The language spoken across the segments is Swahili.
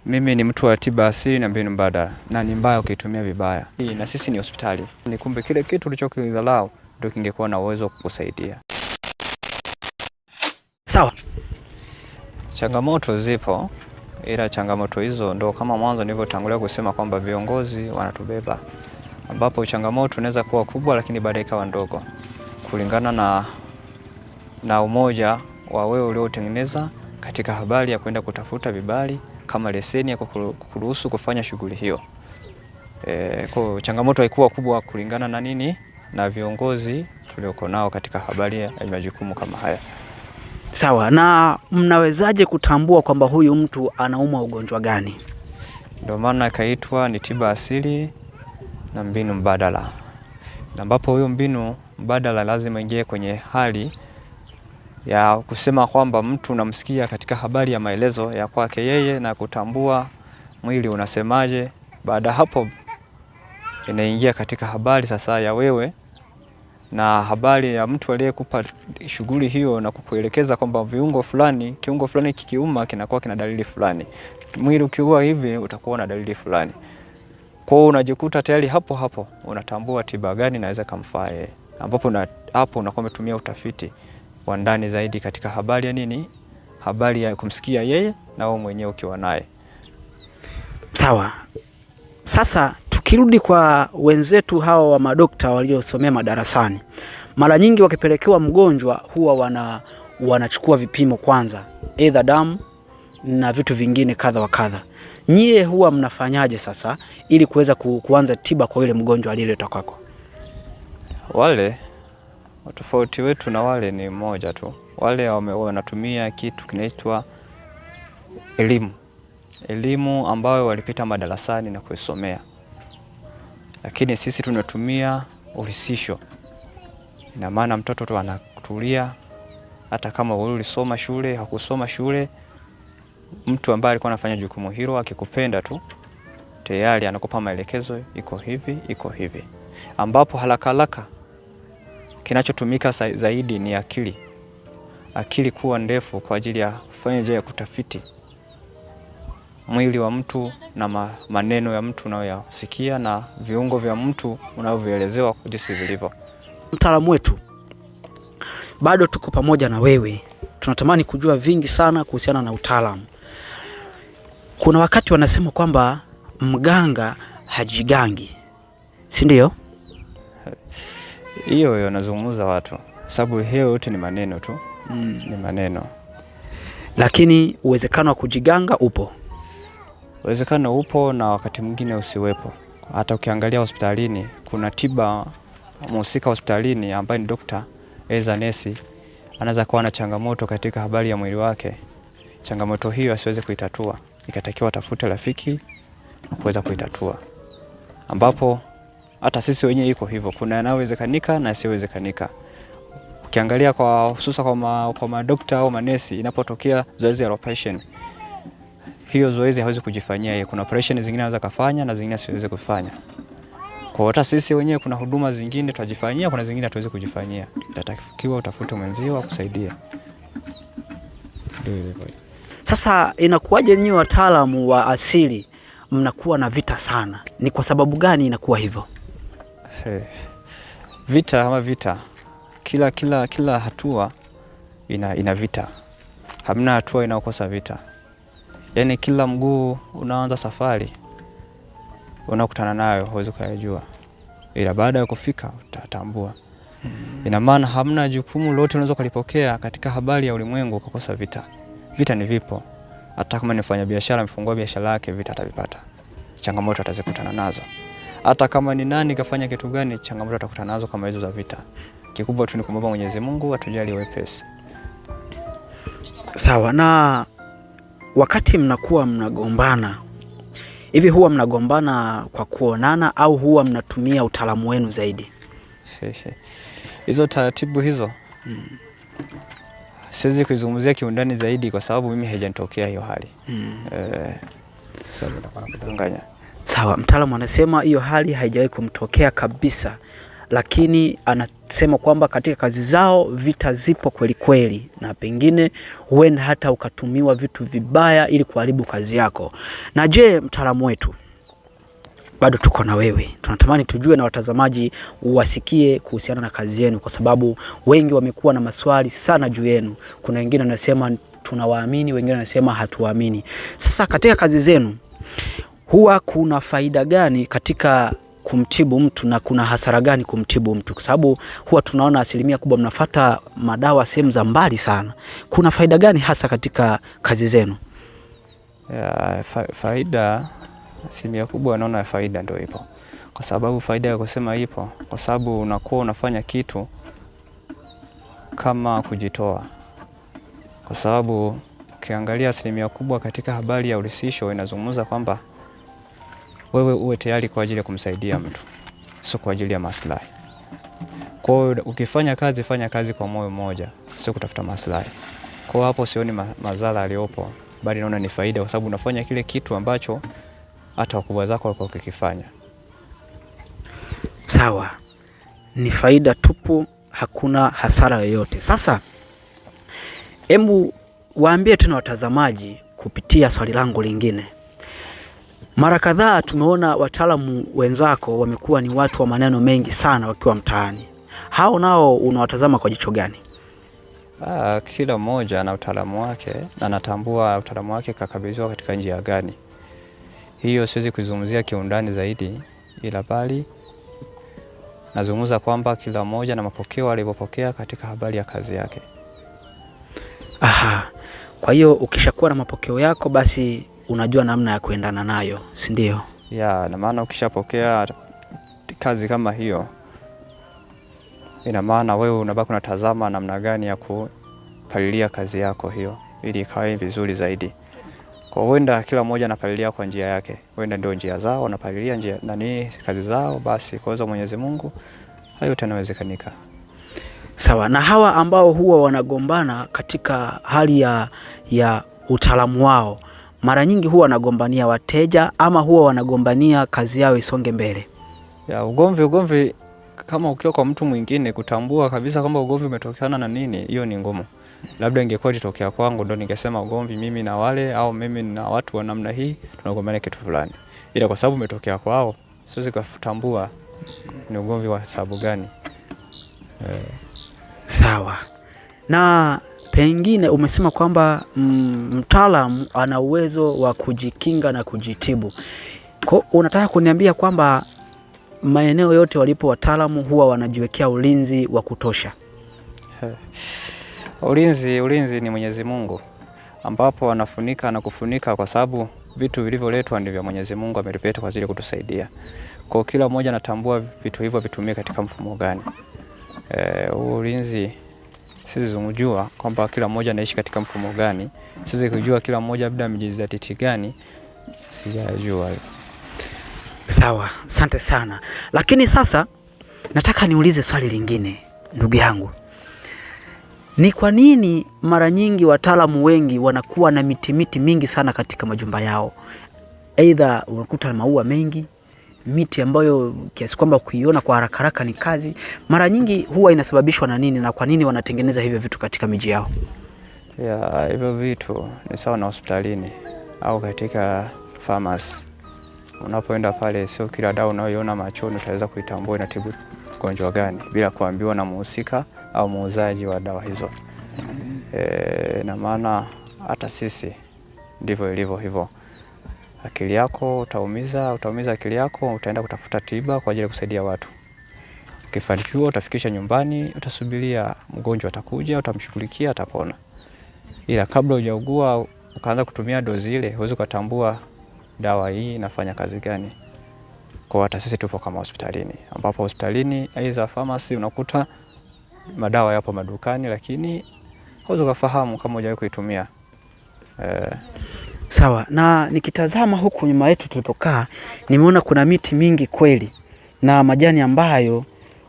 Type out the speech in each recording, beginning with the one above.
Mimi ni mtu wa tiba asili na mbinu mbadala, na ni mbaya ukitumia vibaya. Na sisi ni hospitali, ni kumbe kile kitu ulichokidharau ndio kingekuwa na uwezo wa kukusaidia. Sawa. Changamoto zipo, ila changamoto hizo ndo kama mwanzo nilivyotangulia kusema kwamba viongozi wanatubeba, ambapo changamoto inaweza kuwa kubwa lakini baadaye ikawa ndogo kulingana na umoja wa wewe uliotengeneza katika habari ya kwenda kutafuta vibali kama leseni ya kukuruhusu kufanya shughuli hiyo. Kwa changamoto haikuwa kubwa kulingana na nini na viongozi tulioko nao katika habari ya majukumu kama haya. Sawa. Na mnawezaje kutambua kwamba huyu mtu anaumwa ugonjwa gani? Ndio maana ikaitwa ni tiba asili na mbinu mbadala, ambapo huyo mbinu mbadala lazima ingie kwenye hali ya kusema kwamba mtu unamsikia katika habari ya maelezo ya kwake yeye na kutambua mwili unasemaje. Baada hapo inaingia katika habari sasa ya wewe na habari ya mtu aliyekupa shughuli hiyo na kukuelekeza kwamba viungo fulani, kiungo fulani kikiuma kinakuwa kina dalili fulani, mwili ukiua hivi utakuwa na dalili fulani. Kwa hiyo unajikuta tayari hapo hapo unatambua tiba gani inaweza kumfaa yeye, ambapo na hapo unakuwa umetumia utafiti wa ndani zaidi katika habari ya nini, habari ya kumsikia yeye na wewe mwenyewe ukiwa naye. Sawa. Sasa tukirudi kwa wenzetu hawa wa madokta waliosomea madarasani, mara nyingi wakipelekewa mgonjwa huwa wanachukua vipimo kwanza, either damu na vitu vingine kadha wa kadha. Nyie huwa mnafanyaje sasa ili kuweza kuanza tiba kwa yule mgonjwa aliyeletwa kwako? Wale tofauti wetu na wale ni mmoja tu. Wale wanatumia kitu kinaitwa elimu, elimu ambayo walipita madarasani na kuisomea, lakini sisi tunatumia urisisho. Ina maana mtoto tu anatulia, hata kama wewe ulisoma shule, hakusoma shule, mtu ambaye alikuwa anafanya jukumu hilo akikupenda tu tayari anakupa maelekezo, iko hivi, iko hivi, ambapo haraka haraka kinachotumika zaidi ni akili. Akili kuwa ndefu kwa ajili ya kufanya njia ya kutafiti mwili wa mtu na maneno ya mtu unayoyasikia na viungo vya mtu unavyoelezewa jinsi vilivyo. Mtaalamu wetu, bado tuko pamoja na wewe, tunatamani kujua vingi sana kuhusiana na utaalamu. Kuna wakati wanasema kwamba mganga hajigangi, si ndio? Hiyo hiyo nazungumza watu, sababu hiyo yote ni maneno tu. Ni maneno, lakini uwezekano wa kujiganga upo. Uwezekano upo na wakati mwingine usiwepo. Hata ukiangalia hospitalini kuna tiba mhusika hospitalini ambaye ni dokta eza nesi anaweza kuwa na changamoto katika habari ya mwili wake. Changamoto hiyo asiweze kuitatua, ikatakiwa atafute rafiki kuweza kuitatua, ambapo hata sisi wenyewe iko hivyo, kuna yanayowezekanika na yasiyowezekanika. Ukiangalia kwa hususa kwa madokta au manesi, inapotokea zoezi la operation, hiyo zoezi hawezi kujifanyia yeye. Kuna operation zingine anaweza kafanya na zingine asiweze kufanya. Kwa hata sisi wenyewe kuna huduma zingine tunajifanyia, kuna zingine hatuwezi kujifanyia. Itatakiwa utafute mwenzio akusaidia. Sasa inakuwaje nyinyi wataalamu wa asili mnakuwa na vita sana? Ni kwa sababu gani inakuwa hivyo? Vita kama vita, kila hatua ina vita. Hamna hatua inayokosa vita. Yaani kila mguu unaanza safari unakutana nayo huwezi kuyajua, ila baada ya kufika utatambua. Ina maana hamna jukumu lolote unaweza kulipokea katika habari ya ulimwengu ukakosa vita. Vita ni vipo. Hata kama ni mfanyabiashara amefungua biashara yake, vita atavipata. Changamoto atazikutana nazo. Hata kama ni nani kafanya kitu gani, changamoto atakutana nazo kama hizo za vita. Kikubwa tu ni kumwomba Mwenyezi Mungu atujalie wepesi. Sawa. Na wakati mnakuwa mnagombana hivi, huwa mnagombana kwa kuonana au huwa mnatumia utaalamu wenu zaidi? Hizo taratibu hizo siwezi kuizungumzia kiundani zaidi kwa sababu mimi haijanitokea hiyo hali. Sababu nitakuwa nakudanganya. Sawa, mtaalamu anasema hiyo hali haijawahi kumtokea kabisa. lakini anasema kwamba katika kazi zao vita zipo kweli kweli, na pengine huenda hata ukatumiwa vitu vibaya ili kuharibu kazi yako. Na je, mtaalamu wetu, bado tuko na wewe, tunatamani tujue na watazamaji wasikie kuhusiana na kazi yenu, kwa sababu wengi wamekuwa na maswali sana juu yenu. Kuna wengine wanasema tunawaamini, wengine wanasema hatuwaamini. Sasa katika kazi zenu huwa kuna faida gani katika kumtibu mtu na kuna hasara gani kumtibu mtu? Kwa sababu huwa tunaona asilimia kubwa mnafata madawa sehemu za mbali sana. Kuna faida gani hasa katika kazi zenu? Ya, faida asilimia kubwa naona faida ndio ipo, kwa sababu faida ya kusema ipo kwa sababu unakuwa unafanya kitu kama kujitoa, kwa sababu ukiangalia asilimia kubwa katika habari ya urithisho inazungumza kwamba wewe uwe tayari kwa ajili ya kumsaidia mtu, sio kwa ajili ya maslahi. Kwa hiyo ukifanya kazi, fanya kazi kwa moyo mmoja, sio kutafuta maslahi. Kwa hiyo hapo sioni madhara yaliyopo, bali naona ni faida, kwa sababu unafanya kile kitu ambacho hata wakubwa zako walikuwa wakikifanya. Sawa, ni faida tupu, hakuna hasara yoyote. Sasa hebu waambie tena watazamaji kupitia swali langu lingine. Mara kadhaa tumeona wataalamu wenzako wamekuwa ni watu wa maneno mengi sana wakiwa mtaani. Hao nao unawatazama kwa jicho gani? Kila mmoja ana utaalamu wake na anatambua utaalamu wake kakabidhiwa katika njia gani. Hiyo siwezi kuizungumzia kiundani zaidi, ila bali nazungumza kwamba kila mmoja na mapokeo alivyopokea katika habari ya kazi yake. Aha. Kwa hiyo ukishakuwa na mapokeo yako basi unajua namna ya kuendana nayo, si ndio? Ya, na maana ukishapokea kazi kama hiyo, ina maana wewe unabaki unatazama namna gani ya kupalilia kazi yako hiyo ili ikae vizuri zaidi. Kwa huenda kila mmoja anapalilia kwa njia yake, huenda ndio njia zao wanapalilia njia nani kazi zao, basi kwa uwezo wa Mwenyezi Mungu hayo yote yanawezekanika. Sawa. Na hawa ambao huwa wanagombana katika hali ya utaalamu wao, mara nyingi huwa wanagombania wateja ama huwa wanagombania kazi yao isonge mbele? Ya, ugomvi kama ukiwa kwa mtu mwingine kutambua kabisa kwamba ugomvi umetokana na nini, hiyo ni ngumu. Labda ingekuwa ilitokea kwangu ndo ningesema ugomvi mimi na wale au mimi na watu wa namna hii tunagombania kitu fulani. Ila kwa sababu umetokea kwao, siwezi kutambua ni ugomvi wa sababu gani. Sawa. Na pengine umesema kwamba mtaalamu ana uwezo wa kujikinga na kujitibu. Kwa unataka kuniambia kwamba maeneo yote walipo wataalamu huwa wanajiwekea ulinzi wa kutosha? Ulinzi ni Mwenyezi Mungu, ambapo anafunika na kufunika, kwa sababu vitu vilivyoletwa ndivyo Mwenyezi Mungu amelipeta kwa ajili ya kutusaidia. Kwa kila mmoja anatambua vitu hivyo vitumie katika mfumo gani. Huu ulinzi sisi tunajua kwamba kila mmoja anaishi katika mfumo gani. Sisi kujua kila mmoja labda amejizatiti gani, sijajua. Sawa, asante sana. Lakini sasa nataka niulize swali lingine ndugu yangu. Ni kwa nini mara nyingi wataalamu wengi wanakuwa na miti mingi sana katika majumba yao? Aidha unakuta maua mengi, miti ambayo kiasi kwamba kuiona kwa haraka haraka ni kazi. Mara nyingi huwa inasababishwa na nini, na kwa nini wanatengeneza hivyo vitu katika miji yao? Ya, hivyo vitu ni sawa na hospitalini au katika pharmacy. Unapoenda pale sio kila dawa unayoiona machoni utaweza kuitambua inatibu ugonjwa gani bila kuambiwa na muhusika au muuzaji wa dawa hizo. Na maana hata sisi ndivyo ilivyo hivyo. Akili yako utaumiza akili yako, utaenda kutafuta tiba kwa ajili ya kusaidia watu. Ukifanikiwa utafikisha nyumbani, utasubiria mgonjwa atakuja, utamshughulikia, atapona. Ila kabla hujaugua ukaanza kutumia dozi ile, huwezi kutambua dawa hii inafanya kazi gani. Kwa hata sisi tupo kama hospitalini, ambapo hospitalini aidha pharmacy unakuta madawa yapo madukani, lakini huwezi kufahamu kama hujawahi kuitumia. Sawa. Na nikitazama huku nyuma yetu tulipokaa, nimeona kuna miti mingi kweli na majani ambayo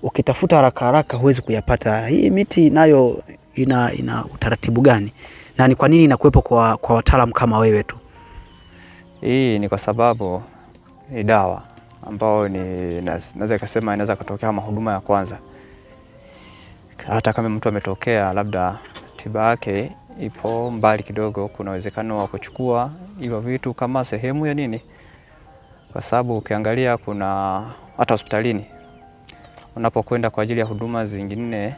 ukitafuta haraka haraka huwezi kuyapata. Hii miti nayo ina utaratibu gani? Na ni kwa nini inakuwepo kwa wataalamu kama wewe tu? Hii ni kwa sababu ni dawa ambao ni naweza kusema inaweza kutokea kama huduma ya kwanza. Hata kama mtu ametokea labda tiba yake ipo mbali kidogo, kuna uwezekano wa kuchukua hivyo vitu kama sehemu ya nini, kwa sababu ukiangalia kuna hata hospitalini unapokwenda kwa ajili ya huduma zingine,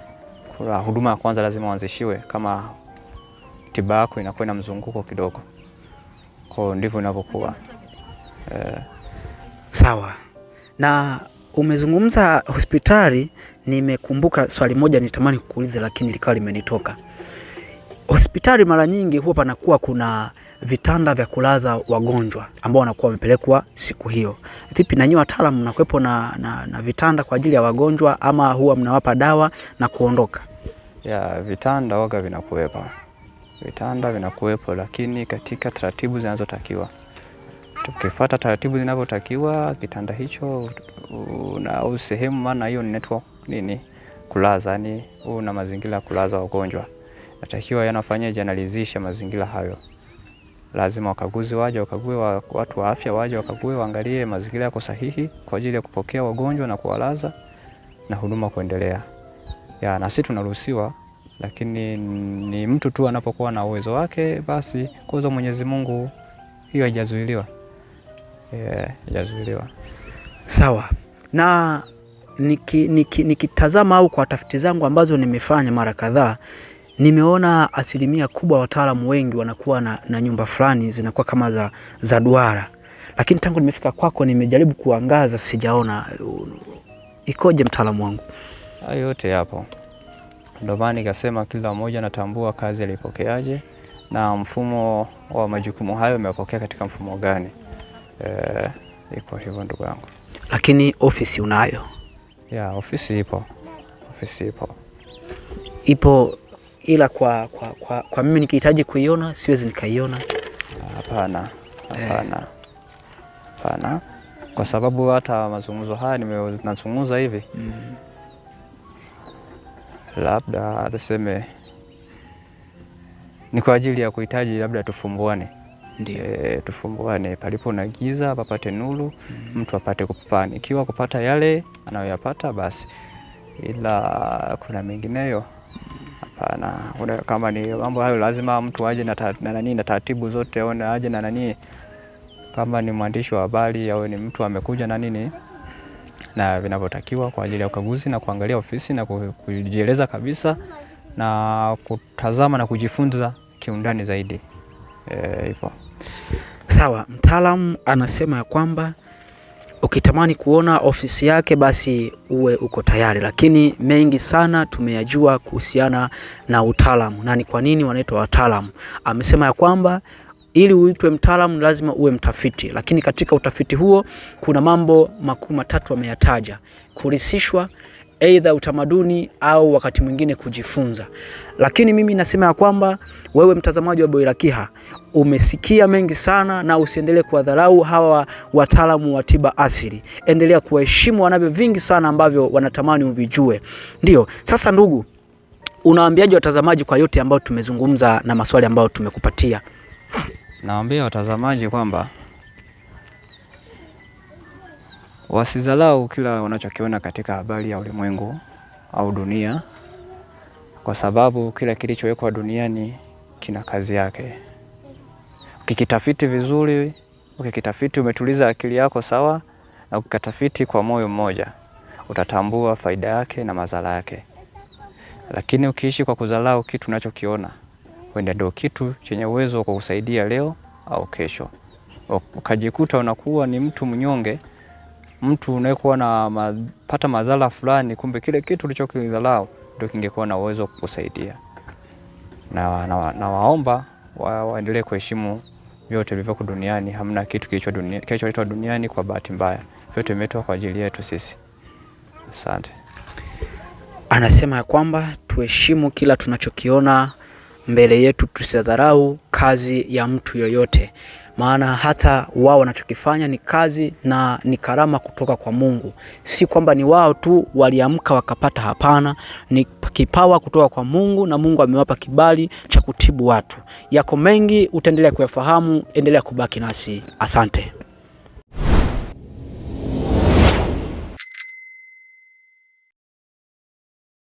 kuna huduma ya kwanza lazima uanzishiwe kama tiba yako inakuwa na mzunguko kidogo. Kwa ndivyo inavyokuwa. Sawa. Na umezungumza hospitali, nimekumbuka swali moja nitamani kukuuliza lakini likawa limenitoka. Hospitali mara nyingi huwa panakuwa kuna vitanda vya kulaza wagonjwa ambao wanakuwa wamepelekwa siku hiyo. Vipi na nyinyi wataalamu mnakuwepo na vitanda kwa ajili ya wagonjwa ama huwa mnawapa dawa na kuondoka? Ya, vitanda waga vinakuwepo. Vitanda vinakuwepo, lakini katika taratibu zinazotakiwa. Tukifuata taratibu zinavyotakiwa, kitanda hicho au sehemu, maana hiyo ni network nini kulaza, yani una mazingira kulaza wagonjwa. Natakiwa yanafanyaje, analizisha mazingira hayo. Lazima wakaguzi waje wakague, watu wa afya waje wakague, waangalie mazingira yako sahihi kwa ajili ya kupokea wagonjwa na kuwalaza na huduma kuendelea. Ya, na sisi tunaruhusiwa, lakini ni mtu tu anapokuwa na uwezo wake, basi kwa Mwenyezi Mungu hiyo haijazuiliwa. Haijazuiliwa. Sawa. Na nikitazama au kwa tafiti zangu ambazo nimefanya mara kadhaa, nimeona asilimia kubwa wataalamu wengi wanakuwa na nyumba fulani zinakuwa kama za duara. Lakini tangu nimefika kwako nimejaribu kuangaza, sijaona. Ikoje mtaalamu wangu? Hayo yote yapo. Ndio maana nikasema kila mmoja anatambua kazi alipokeaje na mfumo wa majukumu hayo amepokea katika mfumo gani. Iko hivyo ndugu yangu. Lakini ofisi unayo? Ya, ofisi ipo. Ofisi ipo. Ipo, ila kwa mimi nikihitaji kuiona siwezi nikaiona. Hapana. Hapana. Hapana. Kwa sababu hata mazungumzo haya nimezungumza hivi. Labda tuseme ni kwa ajili ya kuhitaji labda tufumbuane. Ndiyo. Tufumbuane, palipo na giza papate nuru, mtu apate kufanikiwa kupata yale anayoyapata basi. Ila kuna mengineyo hapana. Kama ni mambo hayo lazima mtu aje na nani na taratibu zote, aone aje na nani, kama ni mwandishi wa habari au ni mtu amekuja na nini na vinavyotakiwa kwa ajili ya ukaguzi na kuangalia ofisi na kujieleza kabisa na kutazama na kujifunza kiundani zaidi. Hivyo. Sawa, mtaalamu anasema ya kwamba ukitamani kuona ofisi yake basi uwe uko tayari, lakini mengi sana tumeyajua kuhusiana na utaalamu na ni kwa nini wanaitwa wataalamu. Amesema ya kwamba ili uitwe mtaalamu lazima uwe mtafiti, lakini katika utafiti huo kuna mambo makuu matatu ameyataja: kurisishwa, aidha utamaduni au wakati mwingine kujifunza. Lakini mimi nasema ya kwamba wewe mtazamaji wa Boylakiha umesikia mengi sana, na usiendelee kuwadharau hawa wataalamu wa tiba asili. Endelea kuwaheshimu, wanavyo vingi sana ambavyo wanatamani uvijue. Ndio, sasa ndugu, unawaambiaje watazamaji kwa yote ambayo tumezungumza na maswali ambayo tumekupatia? Nawaambia watazamaji kwamba wasidharau kila wanachokiona katika habari ya ulimwengu au dunia, kwa sababu kila kilichowekwa duniani kina kazi yake. Ukikitafiti vizuri, ukikitafiti umetuliza akili yako sawa, na ukikitafiti kwa moyo mmoja, utatambua faida yake na madhara yake. Lakini ukiishi kwa kudharau kitu unachokiona, huenda ndio kitu chenye uwezo wa kukusaidia leo au kesho. Ukajikuta unakuwa ni mtu mnyonge, mtu unayekuwa na pata madhara fulani, kumbe kile kitu ulichokidharau ndio kingekuwa na uwezo wa kukusaidia. Na waomba waendelee kuheshimu vyote vilivyoko duniani. Hamna kitu kilicholetwa duniani kwa bahati mbaya. Vyote vimeletwa kwa ajili yetu sisi. Asante. Anasema ya kwamba tuheshimu kila tunachokiona mbele yetu, tusidharau kazi ya mtu yoyote, maana hata wao wanachokifanya ni kazi na ni karama kutoka kwa Mungu. Si kwamba ni wao tu waliamka wakapata, hapana, ni kipawa kutoka kwa Mungu na Mungu amewapa kibali cha kutibu watu. Yako mengi utaendelea kuyafahamu, endelea kubaki nasi. Asante.